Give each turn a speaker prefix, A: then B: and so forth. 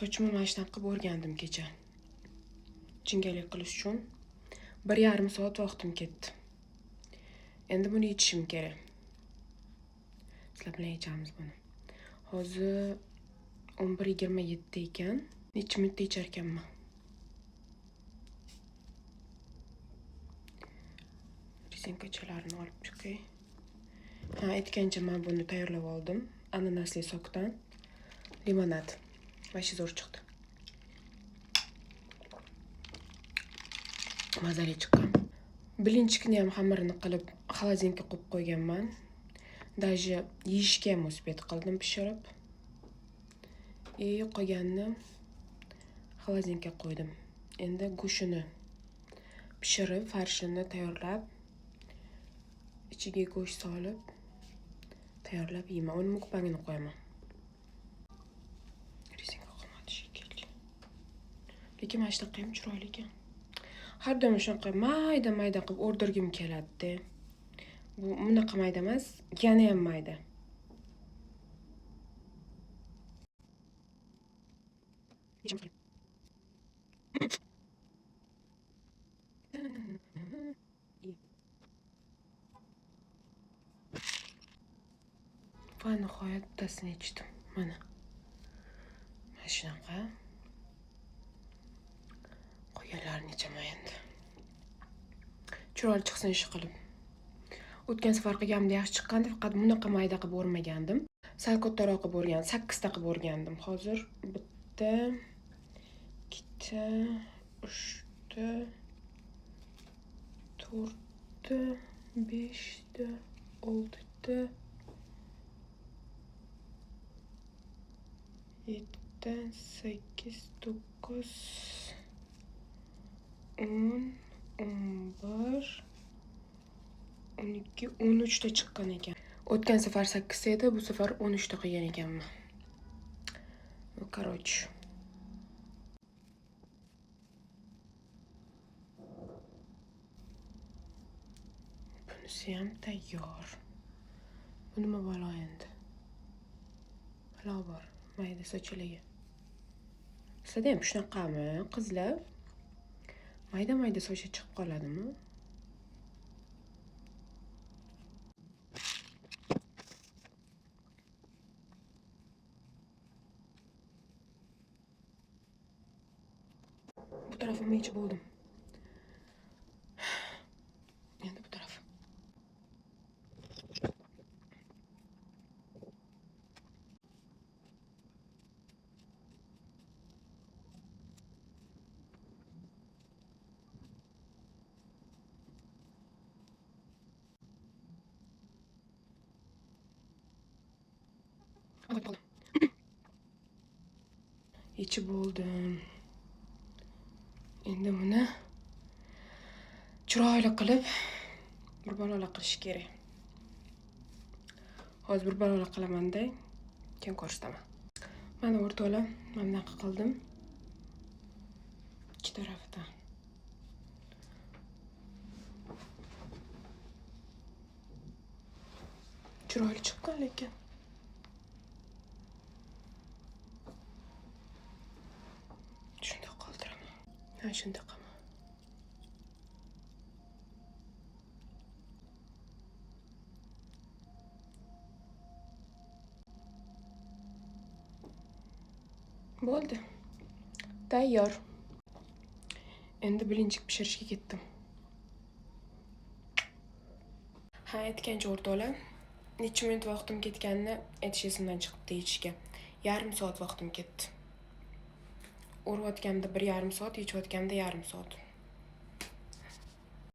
A: Sochimni mana shunaqa qilib o'rgandim kecha. Jingalak qilish uchun 1,5 soat vaqtim ketdi. Endi buni yechishim kerak. Sizlar bilan yechamiz buni. Hozir 11:27 ekan. Necha minutda yechar ekanman? Rezinkachalarini olib chiqay. Ha, aytgancha men buni tayyorlab oldim. Ananasli sokdan limonad. Vashi zo'r chiqdi. Mazali chiqqan. Blinchikni ham xamirini qilib xolodilnikka qo'yib qo'yganman. Даже yeyishga ham успеть qildim pishirib. И qolganini xolodilnikka qo'ydim. Endi go'shtini pishirib, farshini tayyorlab, ichiga go'sht solib tayyorlab yeyman. Uni mukbangini qo'yaman. Rezinka qolmadi shekilli. Lekin mana shunaqa ham chiroyli ekan. Har doim shunaqa mayda-mayda qilib o'rdirgim keladi-da. Bu bunaqa mayda emas, yana ham mayda. Va nihoyat bittasini yechdim. Mana. Mana shunaqa. Qolganlarini yechaman endi. Chiroyli chiqsin ish qilib. O'tgan safar qilganimda yaxshi chiqqandi, faqat bunaqa mayda qilib o'rmagandim. Sal kattaroq qilib o'rgan, 8 ta qilib o'rgandim. Hozir bitta, ikkita, uchta, to'rtta, beshta, oltita, yettita, sakkiz, to'qqiz, 10, 11, 12, 13 ta chiqqan ekan. O'tgan safar 8 ta edi, bu safar 13 ta qilgan ekanman. Ну, короче. Bunisi ham tayyor. Bu nima balo endi? Balo bor, mayda sochiligi. Sizlarda ham shunaqami, qizlar? Mayda-mayda sochi chiqib qoladimi? Bu tarafimni yechib bo'ldim. Endi bu taraf. Yechib bo'ldim. Endi buni chiroyli qilib bir balola qilish kerak. Hozir bir balola qilamanda, keyin ko'rsataman. Mana o'rtoqlar, mana bunaqa qildim. Ikki tarafidan. Chiroyli chiqqan lekin. Shundoq qoldiraman. Ha, shundoq qilaman. Bo'ldi. Tayyor. Endi blinchik pishirishga ketdim. Ha, aytgancha o'rtoqlar, necha minut vaqtim ketganini aytish esimdan chiqibdi yechishga. Yarim soat vaqtim ketdi. O'rayotganimda 1,5 soat, yechayotganimda yarim soat.